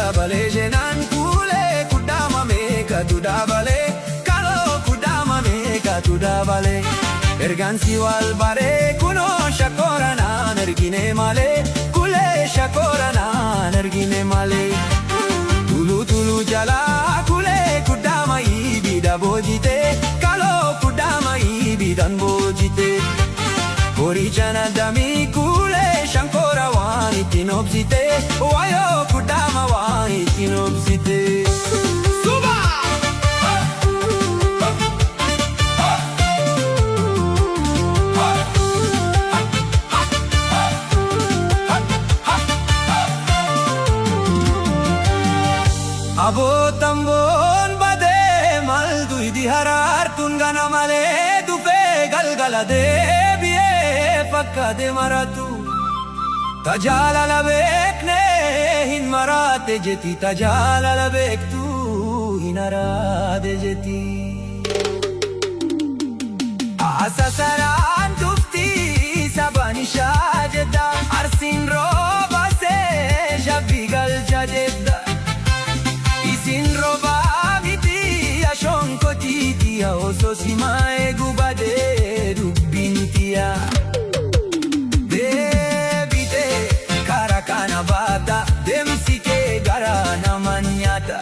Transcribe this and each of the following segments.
Dabalee jenaan kuulee kudhaama meeqatu dabalee, kaloo kudhaama meeqatu dabalee. Ergaan si wal baree kunoo shakoora naan ergine malee, kulee shakoora naan ergine malee. Tulu tulu jalaa kulee kudhaama ibida boojite, kaloo kudhaama ibidan boojite. Qoricha nadamii kuulee shankora waan ittiin obsite, waayoo kudhaama waan ittiin obsite. Suba! Abootamboon badee mal duydi haraartuun gana malee dhufee galgala deebi'ee fakkaate maratu. Tajaalala beeknee hin maraate jetti, tajaalala beektu hin araade jetti. Asasaraan tufti sabaan ishaa jedha, Arsiin rooba see jabbii galcha jedha. Isin roobaa miti ashoon kotiitiya, osoo simaa eeguu badee dubbiin tiya. Deebitee karaa kana baata, deemsi kee gara nama nyaata.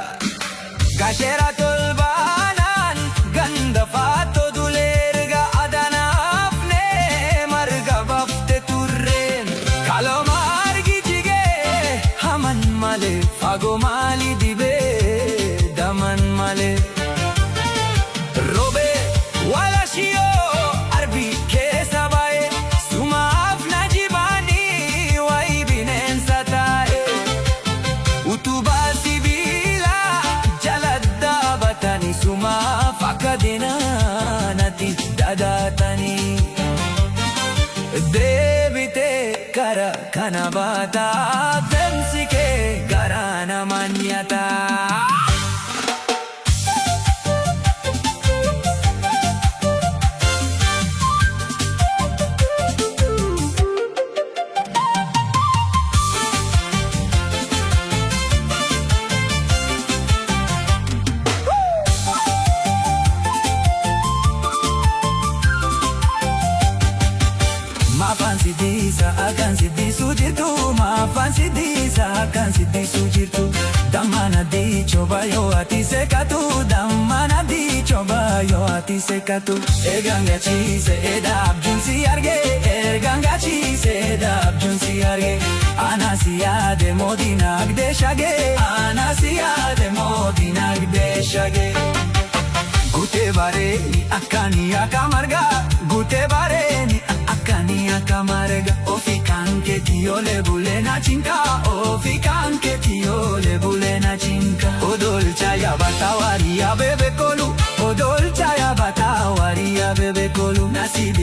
Gasheera tolbaanaan ganda faatoo dulee erga adanaafnee marga baafte turreen. Kaloo margi jigee haman malee, fagoo maali dibee daman malee. Roobee walashiyoo arbi keessa baa'e, sumaaf na jibaanii wayi bineensa taa'e. Utubaa sibiilaa jala dhaabatanii sumaaf akka dinaanatti dhadaatanii. Deebitee kara kana baataa, deemsi kee garaa nama nyaataa. Maafaan si dhiisa akkaan si dhiisu jirtu, maafaan si dhiisa akkaan si dhiisu jirtu. Dammaana diichoo baay'oo ati seekatu, dammaana diichoo baay'oo ati seekatu. Ergaan gachiise edha abjuun si arge, ergaan gachiise edha abjuun si arge. Ana si yaade mootii naagdee shagee, ana si yaade mootii naagdee shagee. Guutee bareeni akkaanii akka margaa, guutee bareeni akkaanii akka marga. Ofii kan keetii olee bulee na cinqa, ofii kan keetii olee bulee na cinqa. Odolcha yaabata warii yaabebe kolu, odolcha yaabata warii yaabebe kolu. Nasibi.